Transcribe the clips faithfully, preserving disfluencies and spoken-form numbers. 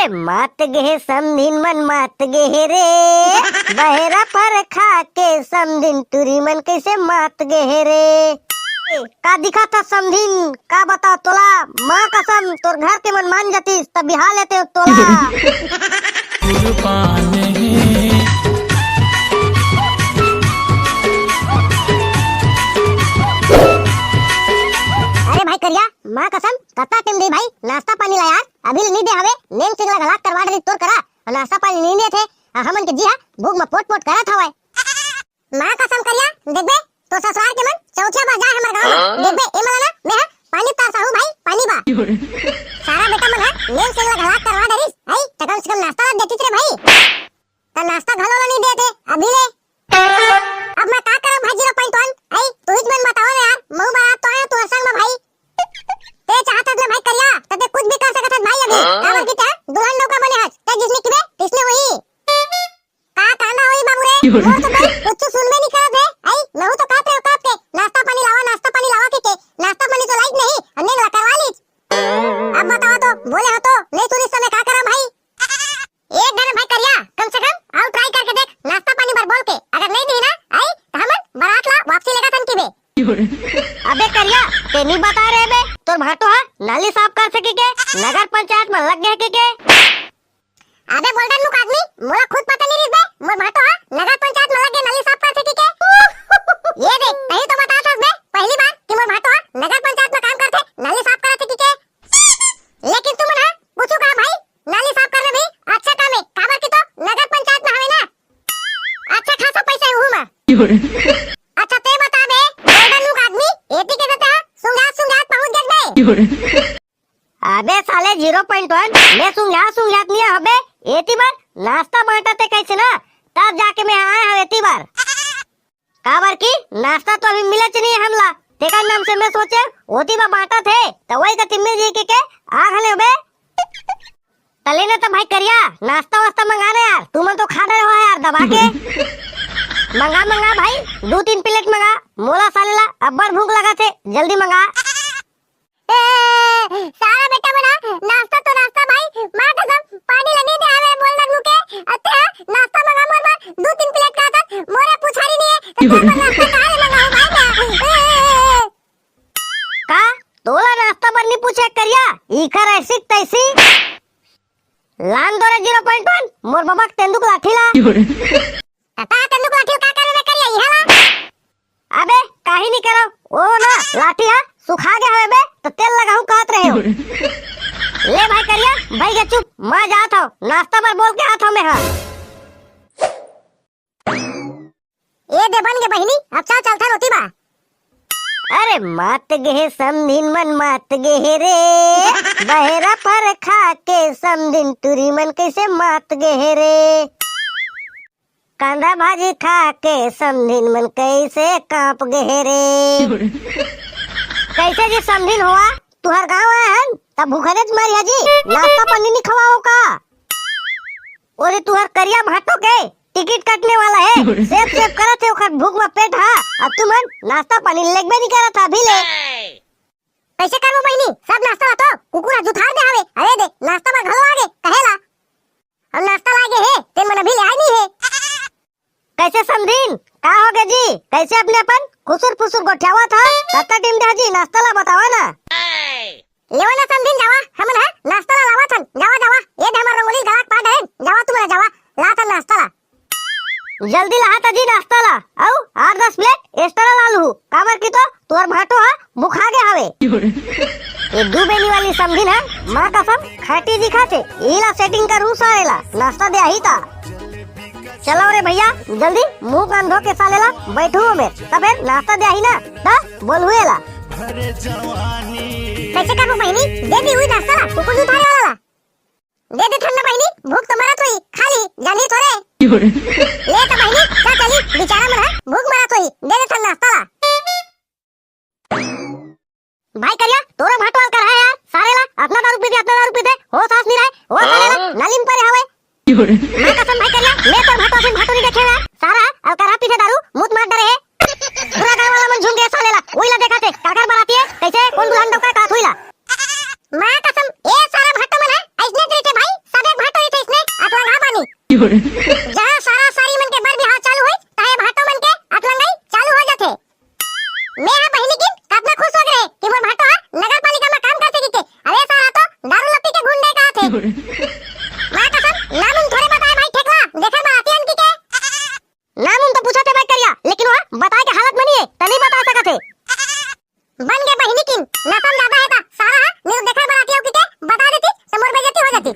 मात गे हे समधिन मन, मात गे हे रे। बहेरा फर खा के समधिन टूरी मन कइसे मात गे हे रे। का दिखत ह समधिन, का बताओ तोला, माँ कसम तोर घर के मन मान जातिस त बिहा लेते तोला। कुर्बान हे। अरे भाई करिया, माँ कसम, कतका टाइम दे भाई, नाश्ता पानी ला यार, अभी ले नहीं दे हवे, नेंग सिंग ला घलाक करवा डरिस तोर करा, अउ नाश्ता पानी नहीं देत हे, अउ हमन के जी हा भूख म पोट पोट करत हवय। माँ कसम करिया, देखबे, तो ससुराल के मन चौथिया बस जाए हमर गाँव म। हाँ? देखबे, ए मला ना, मैं हा पानी तारसा हूँ भाई, पानी बा। सारा बेटा मन हा नेंग सिंग ला घलाक करवा डरिस, हई, त कम से कम नाश्ता ला देतिस रे भाई। त नाश्ता घलो ला नहीं देत हे, अभी ले। अब मैं का करब भाई zero point one? आई, तू ही मन बताओ ना यार, महू बारात तो आया तू संग में भाई। ते चाहत हस ना भाई करिया, त ते कुछ भी कर सकत हस भाई अभी। हाँ? काबर कि ते दुल्हन नौका बने हस, ते जिसने किबे, तिसने होही। का कांदा होही बाबू रे? मोर तो कोई कुछ सुनबे नहीं करत हे। आई, महू तो कांप रे, कांप के, "नाश्ता पानी लावा, नाश्ता पानी लावा," के, के, नाश्ता पानी तो लाइक नहीं, हमने ला करवा ली। अब बताओ तो, बोले हो तो, नहीं सुनिस त मैं का करब भाई? एक घंटा भाई करिया, कम से कम अउ try करके देख, नाश्ता पानी बर बोल के, अगर नहीं दी ना, आई, त हमन बारात ला वापसी लेगा थन किबे। अबे करिया, ते नहीं बता रहे बे, तोर भाटो हा नाली साफ कर सके के, नगर पंचायत में लग गए के, के? अबे बोल्डन मुख आदमी, मोला खुद पता नहीं रिस बे, मोर भाटो हा नगर पंचायत में लग गए नाली साफ कर सके के। ये देख, तही तो बता थस बे, पहली बार कि मोर भाटो हा नगर पंचायत में काम करथे, नाली साफ कर सके के। लेकिन तुमन हा कुछु कहा भाई, नाली साफ करना भी अच्छा काम है, काबर की तो नगर पंचायत में हवे ना, अच्छा खासा पैसा है उहू में। अच्छा ते बता बे, गोल्डन मुख आदमी, एती के देते हा, सुंघात सुंघात पहुंच गए बे। अबे साले zero point one, मैं सुंघात सुंघात नहीं हबे, एती बार नाश्ता बांटा ते कैसे ना, तब जाके मैं आया हूँ एती बार। काबर की नाश्ता तो अभी मिलच नहीं है हमला। तेकर नाम से मैं सोचे, ओती बा बांटत हे, त वही कति मिल जाई के, के आ घले बे। तले ने त भाई करिया, नाश्ता वास्ता मंगा ना यार, तुमन तो खा डरे हो यार दबा के। मंगा, मंगा भाई, दू तीन प्लेट मंगा, मोला साले ला अब्बड़ भूख लगा थे, जल्दी मंगा। ए, सारा बेटा मन हा, नाश्ता तो नाश्ता भाई, माँ कसम, पानी ला नहीं दे हवे, बोल रख मुके, अते हा, नाश्ता मंगा मोर बर, दू तीन प्लेट का था, मोरे पुछारी नहीं है, तो तेरे पर नाश्ता कहाँ ले मंगाऊं भाई मैं? ए, ए, ए, ए। का? तोला नाश्ता बर नहीं पूछे करिया, इखर ऐसी तैसी। लान दो रे zero point one, मोर बबक तेंदुक लाठी ला। काका, तेंदू को लाठी का करे रे करिया, इहाँ ला? अबे, काहे नहीं करो? ओ ना, लाठी हा, सुखा गया हवे बे, तो तेल लगाऊं कहत रहे हो। ले भाई करिया, भाई के चुप, मैं जात हूँ, नाश्ता बर बोल के आत हूँ मैं हा। ए दे बन गे बहिनी, अब चल चलथन ओती बा। अरे मात गे हे समधिन मन मात गे हे रे, बहेरा फर खा के समधिन टूरी मन कैसे मात गे हे रे। कांदा भाजी खा के समधिन मन कैसे कांप गे हे रे। कैसे जी समधिन होवा, तुहर गाँव आए हन, तब भूखनेच मरिहा जी, नाश्ता पानी नहीं खवाओ का? ओरे तुहर करिया भाटो के टिकट कटने वाला है, सेव सेव करत हे ओखर भूख में पेट हा, अब तुमन नाश्ता पानी लेगबे नहीं करत हा अभी ले। कैसे करबो बहिनी, सब नाश्ता ला तो कुकुर हा जुठार दे हवे। अरे दे, नाश्ता बर घलो आगे, कहे ला? हम नाश्ता लागे हे, तेन मन अभी ले आए नहीं है। कैसे समधिन, का हो गए जी? कैसे अपने अपन खुसुर फुसुर गोठियावत हा? कत्ता टीम दे जी, नाश्ता ला बतावा ना। लेवा ना समधिन जावा, हमन हा नाश्ता ला लावत हन। जावा, जावा, ये दे हमर रंगोली गला के पार डरेन। जावा तुमन जावा, लात हन नाश्ता ला। जल्दी लाहा ता जी नाश्ता ला, अउ आठ दस प्लेट extra ला लूहू, काबर की तो तोर भाटो हा भुखा गे हवे। ये दू बेनी वाली समधिन हा, माँ कसम, खाटी दिखाथे, इही ला setting करूँ सारे ला, नाश्ता दे आही ता। चलो रे भैया, जल्दी मुंह कान धो के साले ला बैठू में, तब फिर नाश्ता दे आही ना, ता बोलहू एला। कैसे करबो बहिनी, दे दी हुई नाश्ता ला, कुकुर जुठारे वाला ला। दे दे थन ना बहिनी, भूख तो मरत होही, खा ली, जानी थोरे। ले तो बहिनी, का चली, बेचारा मन हा, भूख मरत होही, दे दे थन नाश्ता ला। भाई करिया, तोरो भाटो अलकर है यार, सारे ला, अपना दारू पीते, अपना दारू पीते, होश आस नहीं रहे, वो सारे ला, हाँ? नाली में पड़े हवे। मैं कसम भाई करिया, मैं तो भाटो से भाटो नहीं देखे यार, सारा अलकर हा पीते दारू, मुत मार डरे है। पूरा गांव वाला मन झूम गए साले ला, वही ला देखा थे, काकर बराती है, कैसे, कौन दुल्हन डौका का थुई ला। माँ कसम, ए सारा भाटो मन है, ऐसने तरीके भाई, सब एक जहाँ सारा सारी मन के बर बिहाव चालू होइस, तहाँ ये भाटो मन के अतलंगई चालू हो जाथे। मैं हा बहिनी किन कतना खुश हो गे कि मोर भाटो हा नगर पालिका म काम करथे किके। अरे सारा तो दारू लपी के गुंडे का थे। माँ कसम, नाम उन थोड़े बताए भाई ठेकला, जेकर बराती अन किके। नाम उन तो पूछा थे भाई करिया, लेकिन वहाँ बताए के हालत म नहीं है, त नहीं बता सकत है। बन गे बहिनी किन, नशा म ज्यादा है ता, सारा हा, नहीं तो देखा बराती हो किके, बता देती, तो मोर बेइज्जती हो जाती।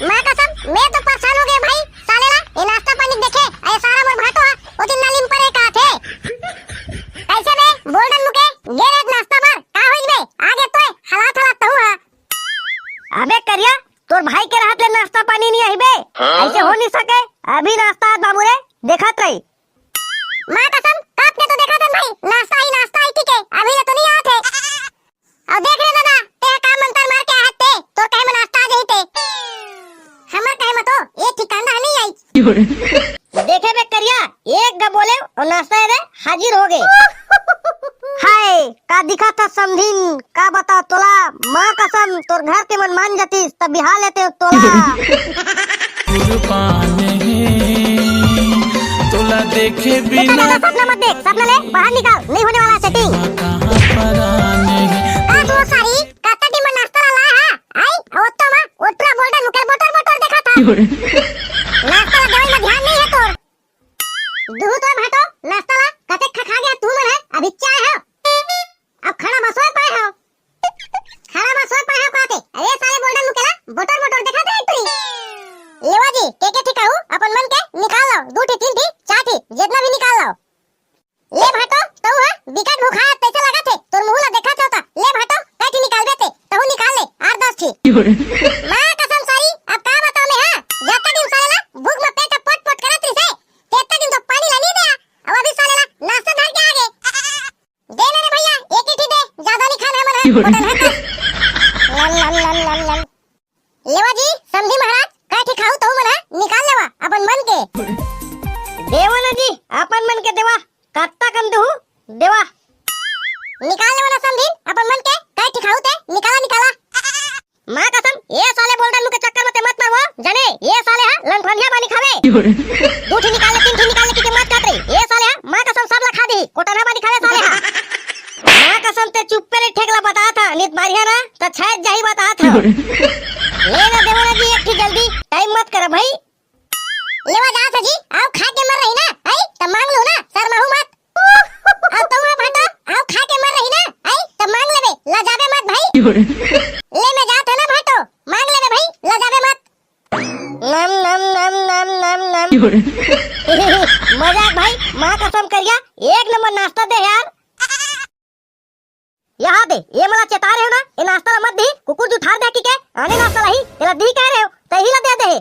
माँ कसम, मैं तो परेशान हो गे भाई, साले ला, ये नाश्ता पानी देखे, अरे सारा मोर भाटो हा, वो दिन नाली में परे का थे। कैसे बे, बोल्डन मुके, गे रे नाश्ता बर, का होइस बे, आगे तोय, हालात हालात तहूँ हा। अबे करिया, तोर भाई के रहत ले नाश्ता पानी नहीं आही बे, हाँ? ऐसे हो नहीं सके, अभी नाश्ता आज बाबू रे, देखत रही। माँ कसम, कब के तो देखा था भाई, नाश्ता ही नाश्ता ही ठीक है, अभी ले तो नहीं आते। अब देख रे दादा, ते काम मंतर मार के आहत ते, तोर कहे में नाश्ता आ जाही ते। हमर कहे में तो ये ठिकाना नहीं आई। देखे बे करिया, एक ग बोले और नाश्ता ये दे हाजिर हो गे। हाय, का दिखा था समधिन, का बता तोला, माँ कसम तोर घर के मन मान जातिस, तब बिहा लेते तोला। कुर्बान हे तोला देखे देखा बिना। दादा, सपना मत देख, सपना ले, बाहर निकाल, नहीं होने वाला है सेटिंग। कहाँ परान हे। का तू सारी, कत्ता टीम नाश्ता ला लाया है? आई, वो तो माँ, वो पूरा बोल्डन मुकर बोटर बोटर देखा था। नाश्ता ला देवई में ध्यान नहीं है तोर। दुहू तो भाटो, नाश्ता ला, कते खा खा गया तू मन है, अभी चाय है। अब खाना बसोए पाए हो। खाना बसोए पाए हो कहते। अरे साले बोल्डन मुकेला, बोटर मोटर देखा था एक ठुरी। लेवा जी, के के ठिकाऊ, अपन मन के निकाल लाओ, दू ठी, तीन ठी, चार ठी, जितना भी निकाल लाओ। ले भाटो, तहू हा बिकट भुखाया तैसे लगा थे, तोर मुंह ला देखा था, ले भाटो, कई ठी निकालबे ते, तहू निकाल ले, आठ दस ठी। माँ कसम सारी, अब का बताओ मैं हा, जत्ता दिन साले ला भूख में पेट पोट पोट करत रहिसे, तेत्ता दिन तो पानी ला नहीं दिया, अब अभी साले ला नाश्ता धर के आ गे। दे ना रे भैया, एक ही ठी दे, ज्यादा नहीं खाना है मन हा, होटल हा का। Lump, lump, lump, lump, lump. लेवा जी, समधी महाराज, काय ठी खाऊ तहू मन हा, निकाल लेवा, अपन मन के। देवा ना जी, अपन मन के देवा, कत्ता कन देहू, देवा। निकाल लेवा ना समधी, अपन मन के, काय ठी खाऊ ते, निकाला, निकाला। माँ कसम, ये साले बोल्डन मुके चक्कर में ते मत मरवा, जाने, ये साले हा लंठनिया बानी खावे। दू ठी निकाल ले, तीन ठी निकाल ले, किके मत काट रे। ये साले हा, माँ कसम सब ला खा दी, कोटना बानी खावे साले हा। माँ कसम ते चुप्पे रे ठेकला बता था, नित मारिया ना, त छायत जाही बता था। ले ना देवा ना जी, एक ठी जल्दी, टाइम मत कर भाई। लेवा जा था जी, आओ खा के मर रही ना, आई, त मांग लो ना, शर्माहू मत। अब तो वहाँ भाटो, आओ खा के मर रही ना, आई, त मांग लेबे, लजाबे मत भाई। ले मैं जात है ना भाटो, मांग लेबे भाई, लजाबे मत। नम, नम, नम, नम, नम, नम। मजाक भाई, माँ कसम करिया, एक नंबर नाश्ता दे यार। यहाँ दे, ये मला चेता रहे हो ना, ये नाश्ता ला मत दी, कुकुर जू ठार दे किके, आने नाश्ता लाही, तेला दी कह रहे हो, तही ला दे दे हे।